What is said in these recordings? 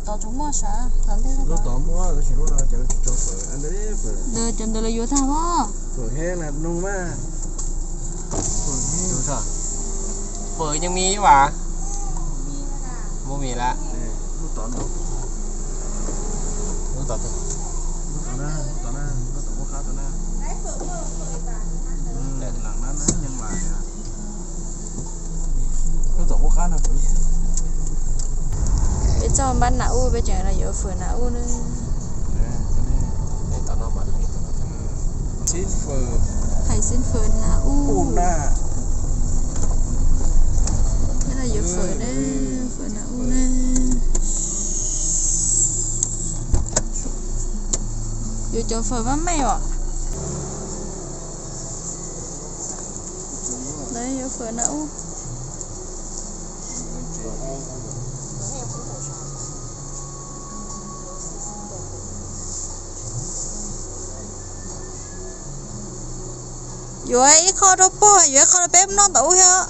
Tod tsuas muaj sav, tod ntej lub tod muaj, tab sis lub no ces lawv tsis tso fawm, ntawd cov ntawd lawv yuav tag mas. Fawm heev na, nug mas. Fawm yeej mis vas, muaj mis lawm. Lub tod, lub tod, lub tod na, lub tod qub qab tod na. Lub tod qub qab no. Peb txog npab nas uj, peb tseem los yuav fawm nas uj na. Hais xeeb fawm nas uj. Peb los yuav fawm na, fawm nas uj na. Yuav cov fawm maj maj os. Lawv yuav fawm nas uj. Yuav ib qho rau puag, yuav ib qho rau peb noj tom ub thiab.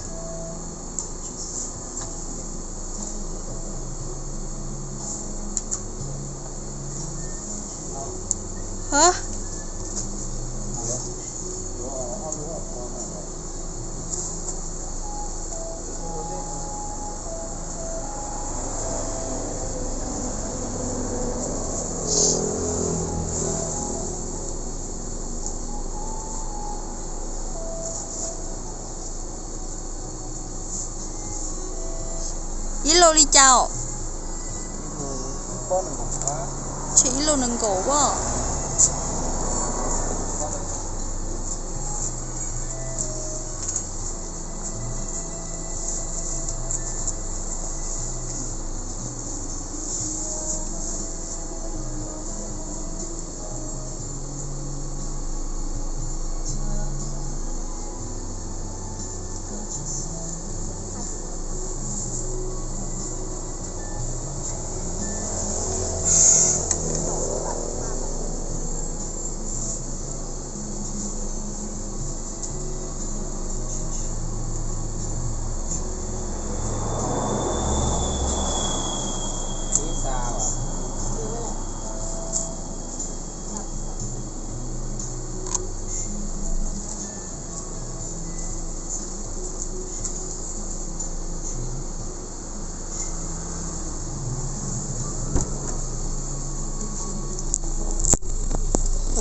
Ib lo li cas? Tshe ib lo nees nkaum as.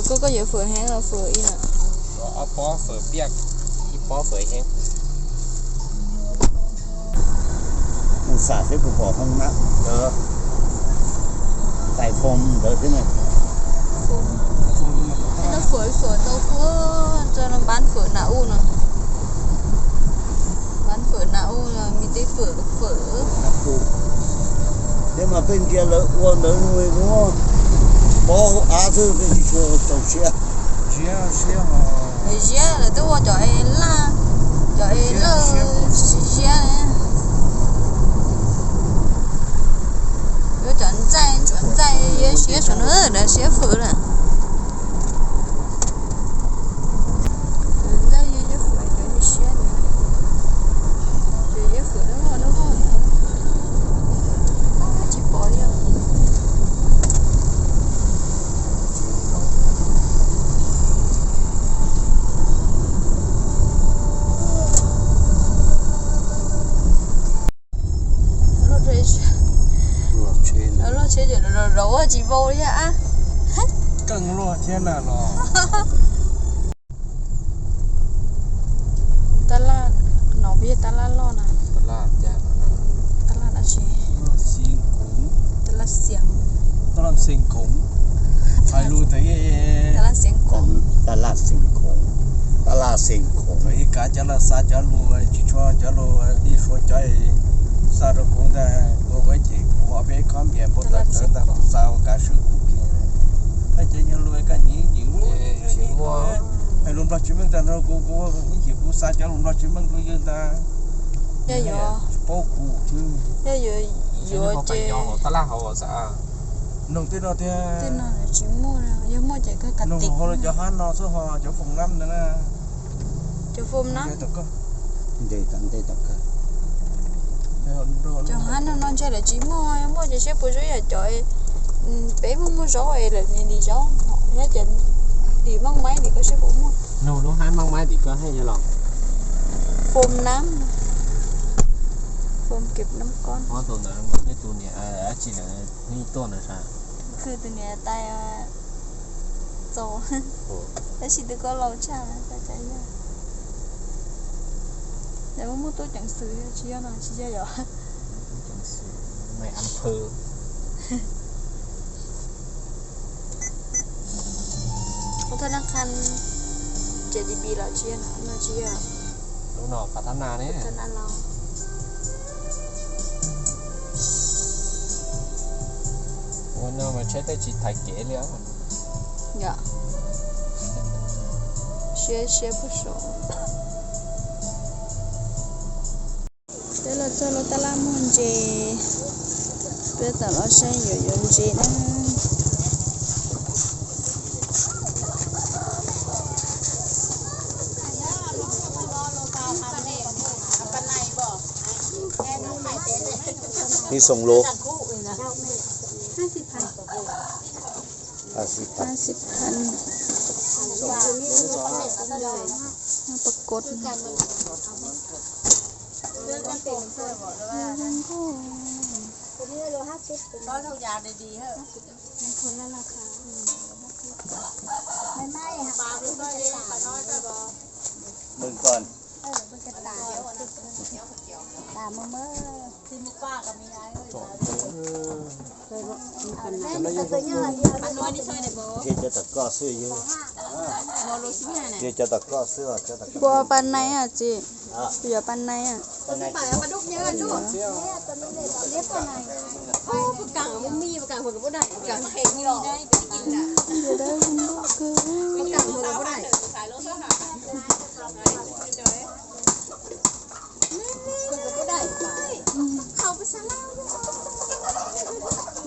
Koj, koj yuav fawm heev los fawm ib na? Ob pob fawm piaj, ib pob fawm heev. Mus xam thiab kuv pom hoob na, tais phoo ntawd thiab na. Fawm, fawm tau kuv, npab fawm nas uj no. Npab fawm nas uj, me teb fawm, fawm. Thiab mas peb ntsia lawv ua ntawd, pob av xwb, peb tsis tshua txaus siab. Ziab, lawv twb ua cov es laj, cov es laj siab, yuav cov ntxaij, ntxaij siab saum no, siab fawm na. Ntxaij siab, ces siab fawm loj loj, tsis pom li. Loj tsheb ces rau ua tsis vau li a. Keej luaj thiab na los. Tab laj no peb tab laj loj na. Tab laj dab tsi? Tab laj Xeev Khuv. Tab laj Xeev Khuv. Hais lus tes, tab laj Xeev Khuv. Tab laj Xeev Khuv. Ib kav cov laj xa cov lus tsis tshua cov lus dib suav cov xa rau kuv ntag, kuv ua ces kuv ob peb khob npias npau taws tsawv ntag, kuv xa ua kav swb kuv kiag. Hais cov nyuag lus kaj nyiv nyiv, hais lus Nplog tsis meej tag nrho kuv, kuv ib chim kuv xa cov lus Nplog tsis meej rau yawg ntag. Yog yuav, paub kuv xwb. Yog yuav, yuav ces tab laj hauv xav. Noog tej no tiag. Tej no tsis muaj, yog muaj ces koj kav tim. Noog hauv cov hab no xwb ho cov foom nab ntawd na. Cov foom nab. Ntes tom ntej tom kawg. Cov hab no no ntshe lawv tsis muaj, muaj ces seb puas zoo yam cov peb muaj muaj zaub es lawv nim lim zaub thiab ces lim mooj maib nim koj seb puas muaj. Nug lub hab mooj maib tim koj hab yog los. Phom nam, phom keb nam koj. Tus ntawd peb tus niam dab tsi na, ib tuaj na sas. Khwv tus niam tais txaus, tab sis twb koj laus tshaj, tab cas yog. Lawv muaj muaj tub ceev xwm tsis yog no tsis yog yom. Ub, thaj naj qhan J D B los tsis yog no, no tsis yog. Lub no qhov thaj naj ne. Ua no mas tsheb twb tsis thaiv kev li os. Yom. Siab siab puag saud. Peb los txog lub tab laj muag ntses, peb tawm los saib yuav yuav ntses na. Ib xoo lub. Ab, xib thab. Ab, xib thab. Pab kod. Ntsia cov tom koj xwb, ntsia cov tom koj xwb. Kuv yuav pas nais txiv, kuv yuav pas nais.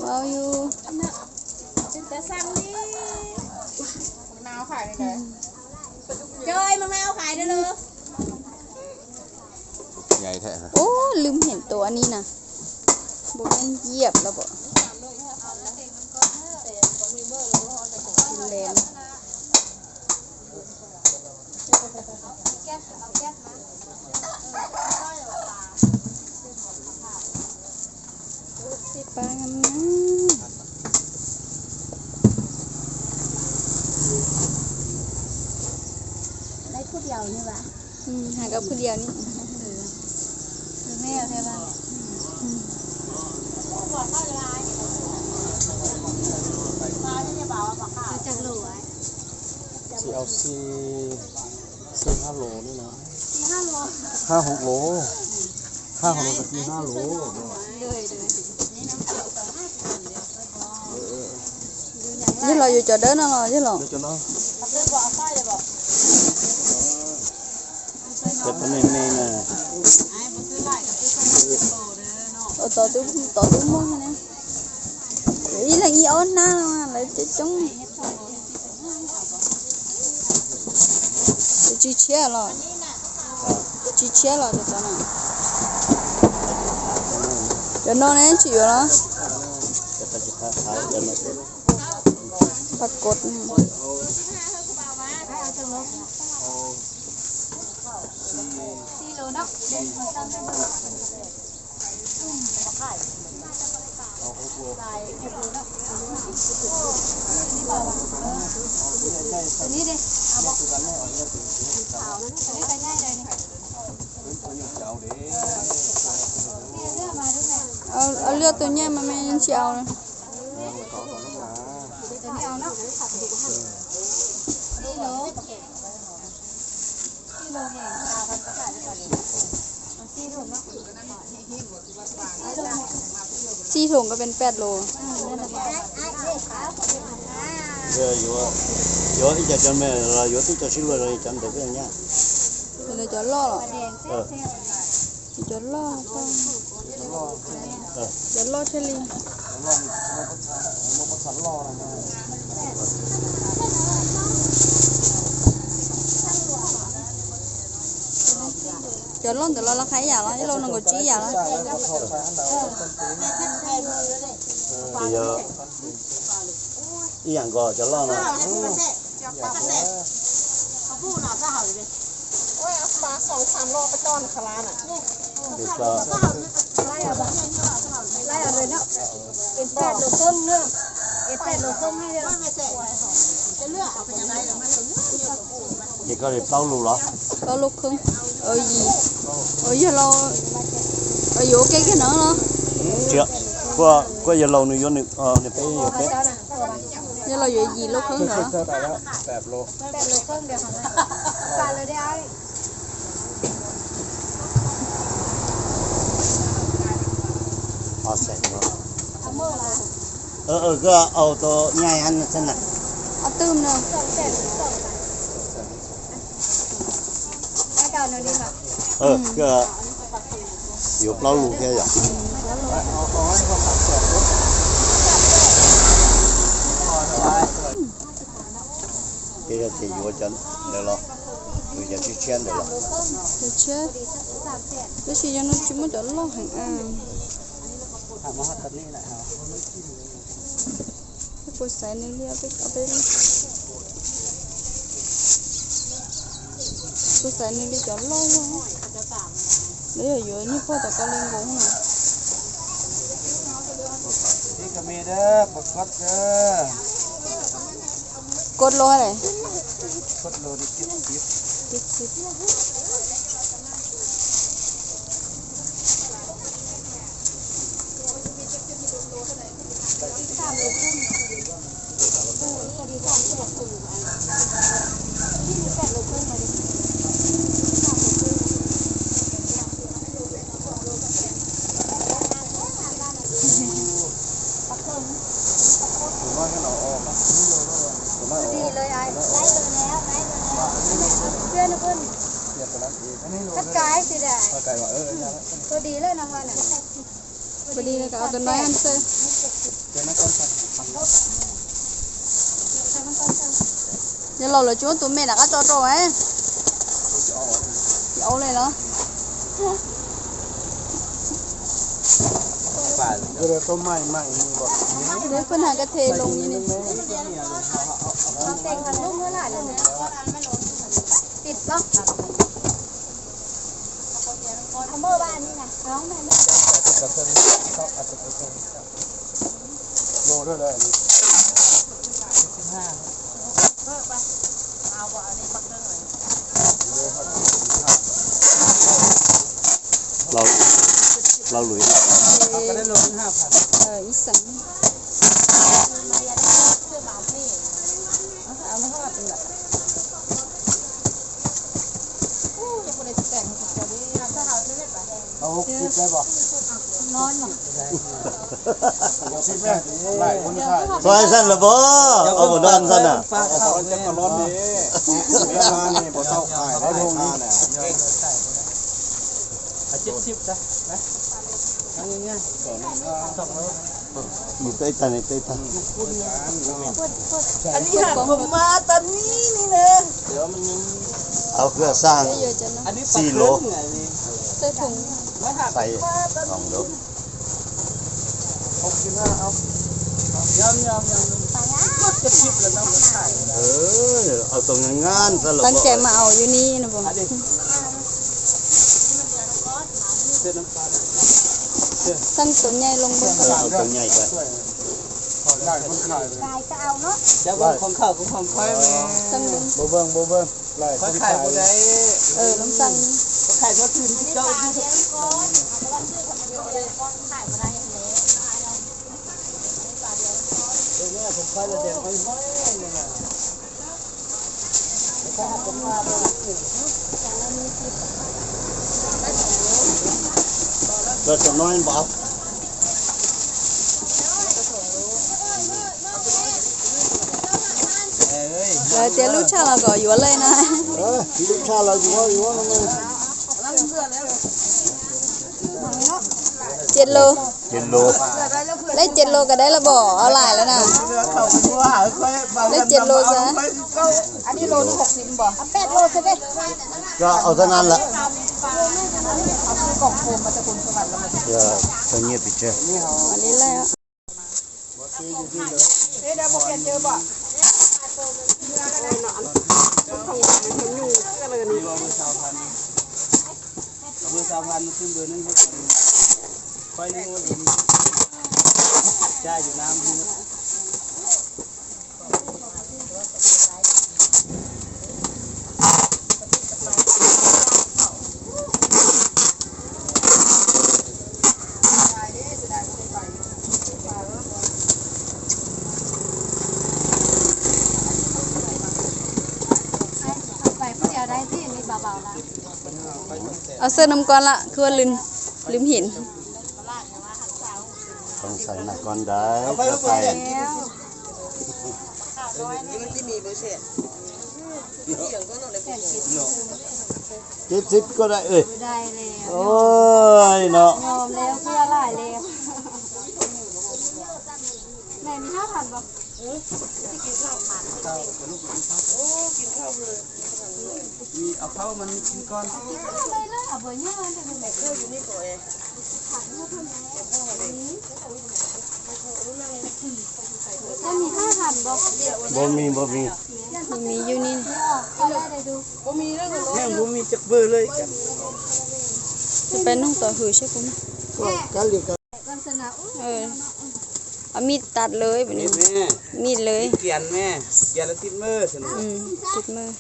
Wow, yus. Ub, lwm heem tus ub ni na, npuas yeej yiam los pom. Hais koj phwj diaus ni. Tsis au xi, xi hab los li no, hab hauv los, hab hauv los tsis hab los. Yog los yuav cov dawb no los yog los. Cov me me na. Tod twb muaj na. Ib leeg ib ob hnab no lawv coob coob. Tsis tshiab los, tsis tshiab los cov no. Cov no ne tsis yuav los. Pab kod. Lwj tus nyiaj mas me tsis au. Txij thum ko pes peb lus. Yuav ib co cov me los yuav tib co sib luag los cov ntawd peb nyab. Cov loj los. Cov loj, cov loj thiaj li. Cov loj ntawm los los qhab ib yam los, ib loj nees nkaum tsib ib yam los. Ces yog ib yam nkaus cov loj no. Ces koj li plaub lus los? Plaub lub kheeb. Yog laus, yuav ua ke kiag no los? Kuj yog laus nws yuav nws, nws peb yuav peb. Yog laus yuav yim lub kheeb ntawd. Koj au tau nyaj xwb na. Ob tug no. Koj yuav plaub lus thiab yom? Ces yog ces yuav cov ntawd los, yuav cov tshiab tshiab ntawd los? Cov tshiab, tab sis cov no tsis muaj cov loj heev. Puas xaiv nws li, puas xaiv nws li cov loj loj. Lawv yog yuav niag pog tom ko li nkaus na. Koj loj lawm. Ua li no, au tus no xwb. Yog laus lawv tsis muab tus me rov qab tso rau. Tsis au li los? Peb pheej hais koj the loo li ne. Plaub lus. Ib xeem. Txhob hais xaj lawm pog, au pog no xaj na. Nws teb tag, nws teb tag. Au kwv xaj xij lus. Xais hom ntawd. Au tau nqaj nqaj xwb los. Teeb cai mas au yus ni no. Teeb tus nyai loo. Au tus nyai. Teeb loo. Loob xeeb. Lawv tias lub tshaj los kom yuav lawm na. Lub tshaj los yuav yuav. Ces lus. Ces lus. Lej ces lus kawm dai los pom online lawm na. Lej ces lus xwb. Koj au thab na lawm. Yog txog nyiaj pes tsawg? Ua xwb nov ko lawm, kuv lwm, lwm him. Không xài nạp con đấy, cho thầy. Chết chết con đấy. Ôi, nó. Ua phauj mas nws tsis koj. Npau mis, npau mis. Npau mis yus ni. Npau mis tsis pw li. Peb nug tom hwm seb puas muaj. Mis tas lawm, mis lawm. Tij maj.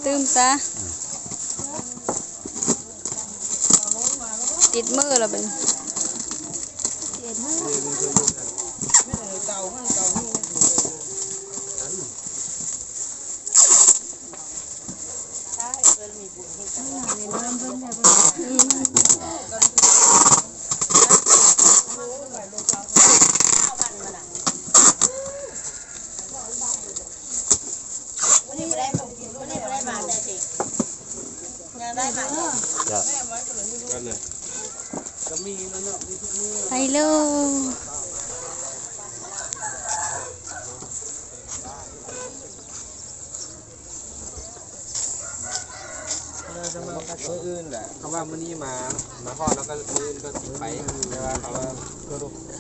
Twb xav. Tij maj los. Hello.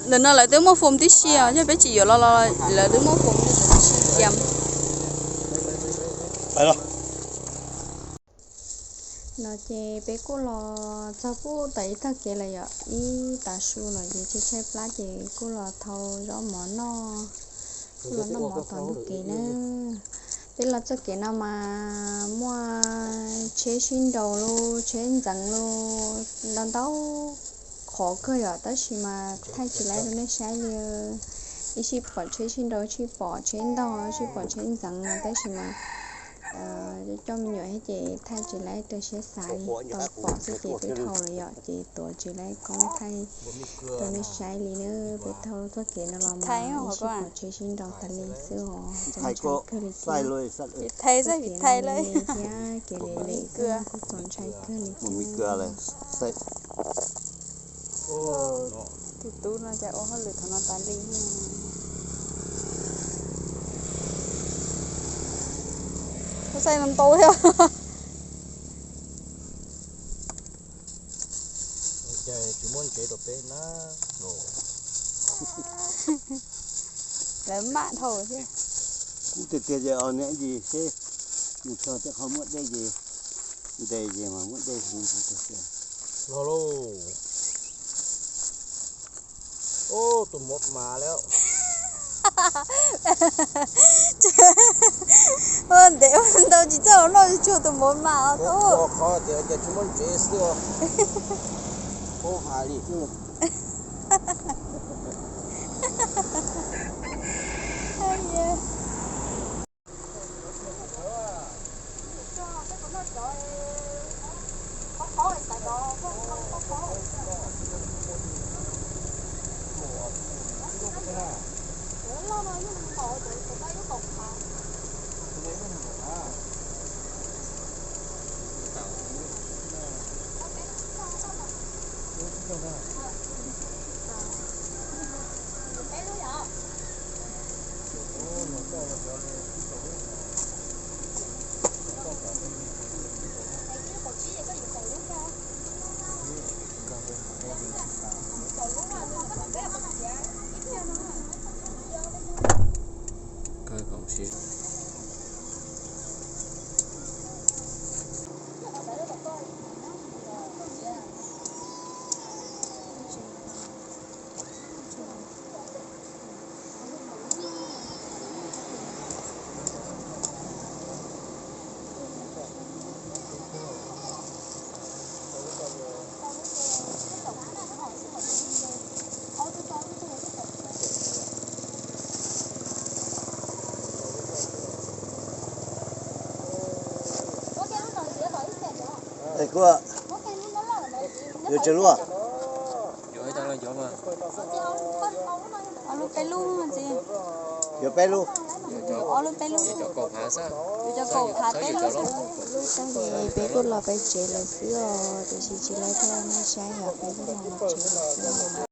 Ntawm no lawv twb muaj foom tib si os, yog peb tsis yuav los los lawv twb muaj foom tib si tiam. No ces peb kuj los txog kuj tau ib tag kev lawm yom, ib tav su lawm ces tshaib tshaib plab ces kuj los thau zaub mov noj, kuj los noj mov tom ntug kev na. Peb los txoj kev no mas muaj tsheb sib nraus los tsheb ntxeev los ntau ntau qhov kawg yom, tab sis mas thaij tsis laib rau nej saib li. Ib sij pom tsheb sib nraus, ib sij pom tsheb ntog, ib sij pom tsheb ntxeev no tab sis mas coj me nyuam thiab ces thaij tsis laib rau siab xav li, tau pom xwb ces peb dhau lawm yom, ces tuav tsis laib koob thaij rau nej saib li na. Peb dhau txoj kev no los mas ib sij pom tsheb sib nraus tas li xwb os, txaus ntshai kawg li thiab. Txoj kev no thiab kev lem lem kuj txaus ntshai kawg li thiab. Tus tub no cas ua hauj lwm thaum no tas li. Ua xaij no ntau thiab. Lawv maj dhau thiab. Kuv tiag tiag ces os niam ces seb mus txog tej qhov muaj dej ces ntes ces mas muaj dej. Los lauj. Tus mov mas lawm. Ntev ntau tsis txawj los noj tsuag tus mov mas os. Qhov tias cas tsis muaj ntsev xwb os. Ub, hais li. Es kuv yuav tsawg lub? Yuav peb lub, ob lub peb lub, yuav cov kaum phav peb lub xwb. Lub xeeb ces peb kuj los peb tsev lawm xwb os, tiam sis tsis lawv thiaj nej saib yog peb kuj los tsev lawm xwb.